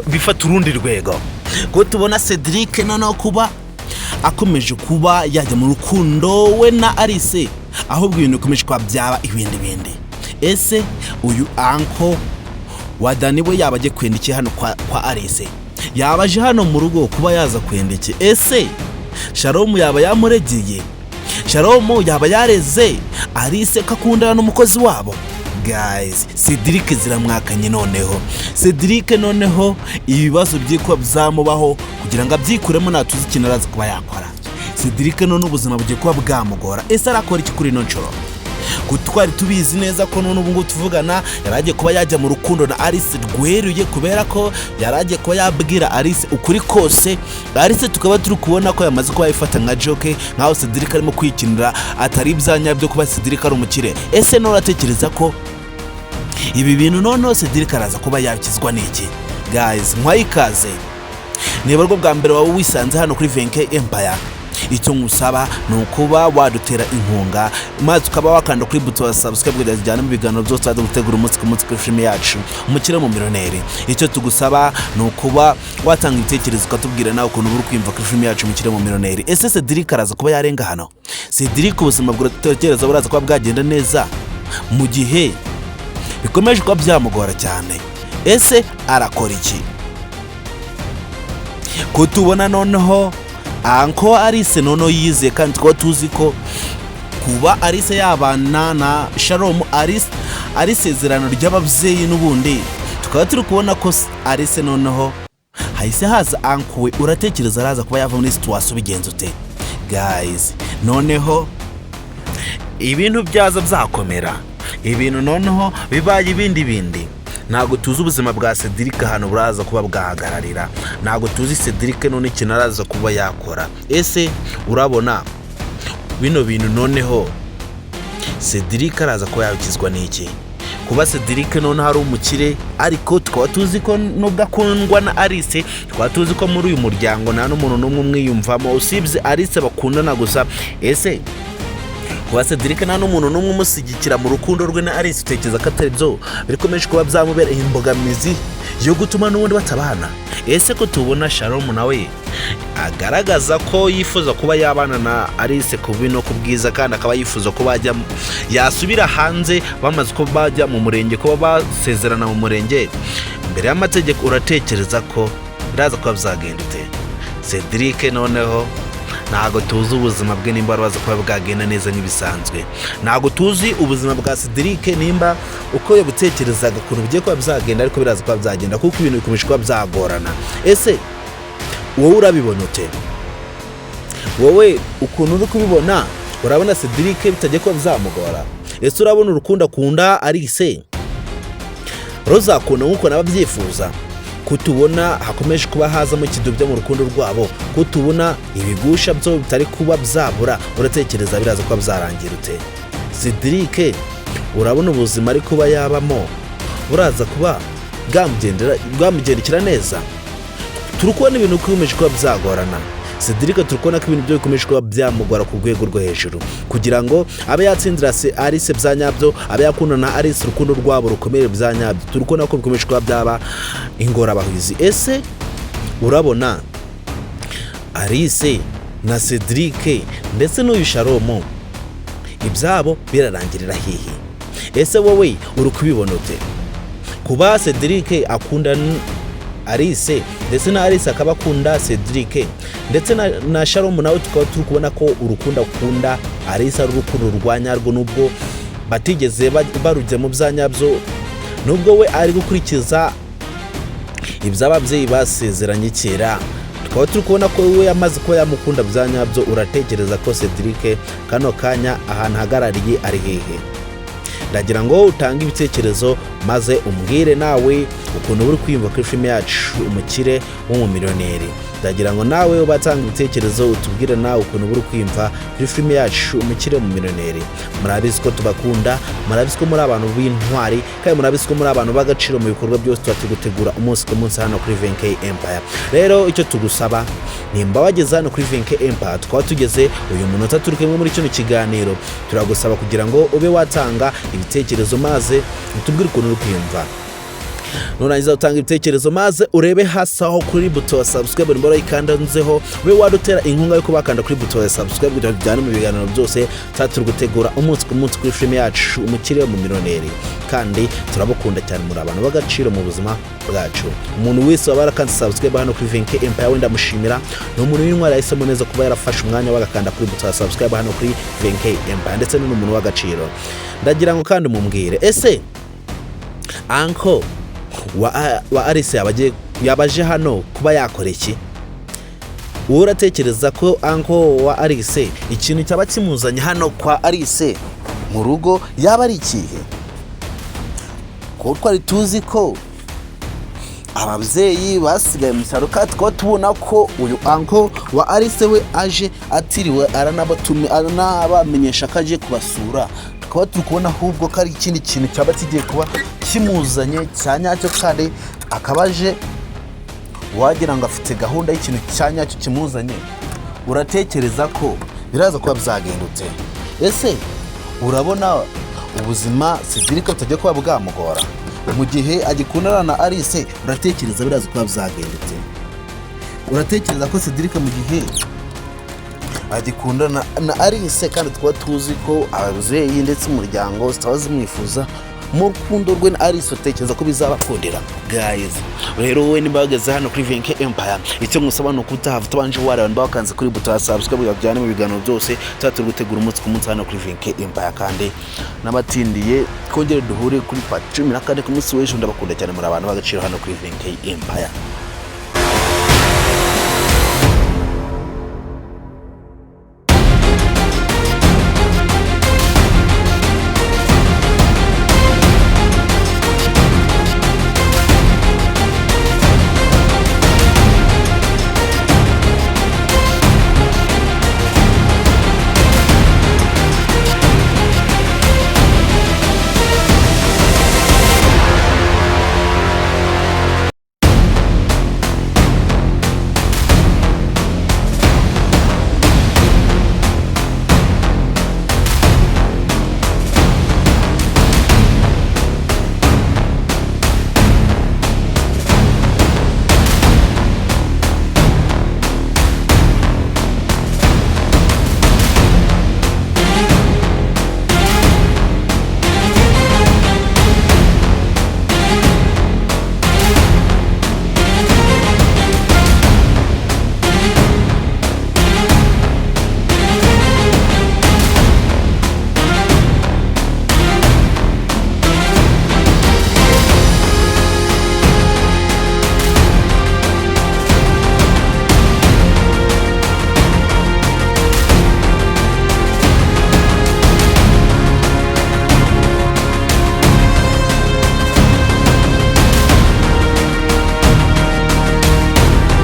Bifata urundi rwego ko tubona Cedric noneho kuba akomeje kuba yajya mu rukundo we na Alice, ahubwo ibintu bikomeje kuba byaba ibindi bindi. Ese uyu uncle wa Dani we yaba agiye kwenda iki hano kwa Alice? Yaba aje hano mu rugo kuba yaza kwenda iki? Ese Shalomu yaba yamuregeye? Shalomu yaba yareze Alice ko akundana n'umukozi wabo? Guys, Cedric ziramwakanye. Noneho Cedric, noneho ibibazo byiko byamubaho kugira ngo abyikuremo, natuzi ikintu araza kuba yakora. Cedric none ubuzima bugiye kuba bwamugora. Ese arakora iki kuri ino nshuro? Ko twari tubizi neza ko none ubu ngubu tuvugana yari agiye kuba yajya mu rukundo na Alice rweruye, kubera ko yari agiye kuba yabwira Alice ukuri kose. Alice tukaba turi kubona ko yamaze kuba yifata nka joke, nkaho Cedric arimo kwikinira, atari ibyanya byo kuba Cedric ari umukire. Ese none uratekereza ko ibi bintu noneho Cedric araza kuba yakizwa n'iki? Guys, nkwaye ikaze. Niba rwo bwa mbere waba wisanze hano kuri Venke Empire, icyo nkusaba ni ukuba wadutera inkunga, maze ukaba wakanda kuri buto ya subscribe kugira zijyane mu biganiro byose tuba gutegura umunsi ku munsi kuri filime yacu Umukire mu Miliyoneri. Icyo tugusaba ni ukuba watanga ibitekerezo, ukatubwira nawe ukuntu uri kwiyumva kuri filime yacu Umukire mu Miliyoneri. Ese Cedric araza kuba yarenga hano? Cedric ubuzima bw'utekereza buraza kuba bwagenda neza mu gihe bikomeje kuba byamugora cyane? Ese arakora iki ko tubona noneho uncle Alice noneho yize, kandi tukaba tuzi ko kuba Alice yabana na Shalom Alice ari isezerano ry'ababyeyi? N'ubundi tukaba turi kubona ko Alice noneho hahise haza uncle we. Uratekereza araza kuba yava muri situation bigenze ute? Guys, noneho ibintu byaza byakomera, ibintu noneho bibaye ibindi bindi. Ntabwo tuzi ubuzima bwa Cedric ahantu buraza kuba bwahagararira. Ntabwo tuzi Cedric none ikintu araza kuba yakora. Ese urabona bino bintu noneho Cedric araza kuba yakizwa n'iki, kuba Cedric noneho ari umukire, ariko tukaba tuzi ko nubwo akundwa na Alice, tukaba tuzi ko muri uyu muryango nta n'umuntu n'umwe umwiyumvamo usibye Alice bakundana gusa? Ese kuba Cedric nta n'umuntu n'umwe umushyigikira mu rukundo rwe na Alice, utekereza ko atari byo bikomeje kuba byamubera imbogamizi yo gutuma n'ubundi batabana? Ese ko tubona Shalom nawe agaragaza ko yifuza kuba yabana na Alice ku bubi no ku bwiza, kandi akaba yifuza ko bajya yasubira hanze bamaze ko bajya mu murenge, kuba basezerana mu murenge imbere y'amategeko, uratekereza ko biraza kuba byagenda ute? Cedric noneho ntabwo tuzi ubuzima bwe nimba baza kuba bwagenda neza nk'ibisanzwe. Ntabwo tuzi ubuzima bwa Cedric nimba uko yabutekerezaga ukuntu bigiye kuba byagenda, ariko biraza kuba byagenda, kuko ibintu bikomeje kuba byagorana. Ese wowe urabibona ute? Wowe ukuntu uri kubibona, urabona Cedric bitagiye kuba byamugora? Ese urabona urukundo akunda Alice ruzakunda nk'uko nawe abyifuza, kutubona hakomeje kuba hazamo ikidubya mu rukundo rwabo, kutubona ibigusha byo bitari kuba byabura? Uratekereza biraza kuba byarangira ute? Cedric urabona ubuzima ari kuba yabamo buraza kuba bwamugendekera neza? Turi kubona ibintu bikomeje kuba byagorana. Cedric turi kubona ko ibintu byo bikomeje kuba byamugora ku rwego rwo hejuru kugira ngo abe yatsindira Alice bya nyabyo, abe yakundana na Alice, urukundo rwabo rukomere bya nyabyo. Turi kubona ko bikomeje kuba byaba ingorabahizi. Ese urabona Alice na Cedric ndetse n'uyu Shalom ibyabo birarangirira hehe? Ese wowe uri kubibona ute, kuba Cedric akunda Alice, ndetse na Alice akaba akunda Cedric, ndetse na Shalom nawe tukaba turi kubona ko urukundo akunda Alice ari urukundo rwa nyarwo, nubwo batigeze barujya mu bya nyabyo, nubwo we ari gukurikiza iby'ababyeyi basezeranye kera, tukaba turi kubona ko we yamaze kuba yamukunda bya nyabyo? Uratekereza ko Cedric kano kanya ahantu ahagarariye ari hehe? Ndagira ngo utange ibitekerezo, maze umbwire nawe ukuntu uri kwiyumva kuri filime yacu Umukire w'Umumiliyoneri. Ndagira ngo nawe ubatanga ibitekerezo, utubwire nawe ukuntu uri kwiyumva kuri filime yacu Umukire w'Umumiliyoneri. Murabizi ko tubakunda, murabizi ko muri abantu b'intwari, kandi murabizi ko muri abantu b'agaciro mu bikorwa byose tuba turi gutegura umunsi ku munsi hano kuri Venke Empire. Rero icyo tugusaba, nimba wageze hano kuri Venke Empire, tukaba tugeze uyu munota turi kumwe muri kino kiganiro, turagusaba kugira ngo ube watanga ibitekerezo, maze utubwire ukuntu uri kwiyumva. Nurangiza utanga ibitekerezo, maze urebe hasi aho kuri buto ya subscribe, nimba urayikandanzeho, ube wadutera inkunga yo kuba wakanda kuri buto ya subscribe kugira ngo tujyane mu biganiro byose tuba turi gutegura umunsi ku munsi kuri filime yacu Umukire mu Miliyoneri. Kandi turabukunda cyane, muri abantu b'agaciro mu buzima bwacu. Umuntu wese waba yarakanze subscribe hano kuri Venke Empire wenda ndamushimira, ni umuntu w'intwari yahisemo neza kuba yarafashe umwanya wagakanda kuri buto ya subscribe hano kuri Venke Empire, ndetse ni n'umuntu w'agaciro. Ndagira ngo kandi mumbwire, ese uncle wa Alice yabaje hano kuba yakora iki? Wowe uratekereza ko uncle wa Alice ikintu cyaba kimuzanye hano kwa Alice mu rugo yaba ari ikihe? Kuko twari tuzi ko ababyeyi basigaye mu cyaro, kandi tukaba tubona ko uyu uncle wa Alice we aje atiriwe aranabamenyesha ko aje kubasura, tukaba turi kubona ahubwo ko ari ikindi kintu cyaba kigiye kuba kimuzanye cya nyacyo, kandi akaba aje wagira ngo afite gahunda y'ikintu cya nyacyo kimuzanye. Uratekereza ko biraza kuba byagendutse? Ese urabona ubuzima Cedric butajya kuba bwamugora mu gihe agikundana na Alice? Uratekereza biraza kuba byagendutse? Uratekereza ko Cedric mu gihe agikundana na Alice, kandi tukaba tuzi ko ababyeyi ndetse umuryango zitaba zimwifuza mu rukundo rwe na Alice, utekereza ko bizabakundira? Guys, rero wowe niba wageze hano kuri Venke Empire, icyo ngusaba ni ukutahava utabanje wareba niba wakanze kuri buto ya subscribe kugira tujyane mu biganiro byose tuba turi gutegura umunsi ku munsi hano kuri Venke Empire. Kandi n'abatindiye, twongere duhure kuri part 14 ku munsi w'ejo. Ndabakunda cyane, muri abantu b'agaciro hano kuri Venke Empire.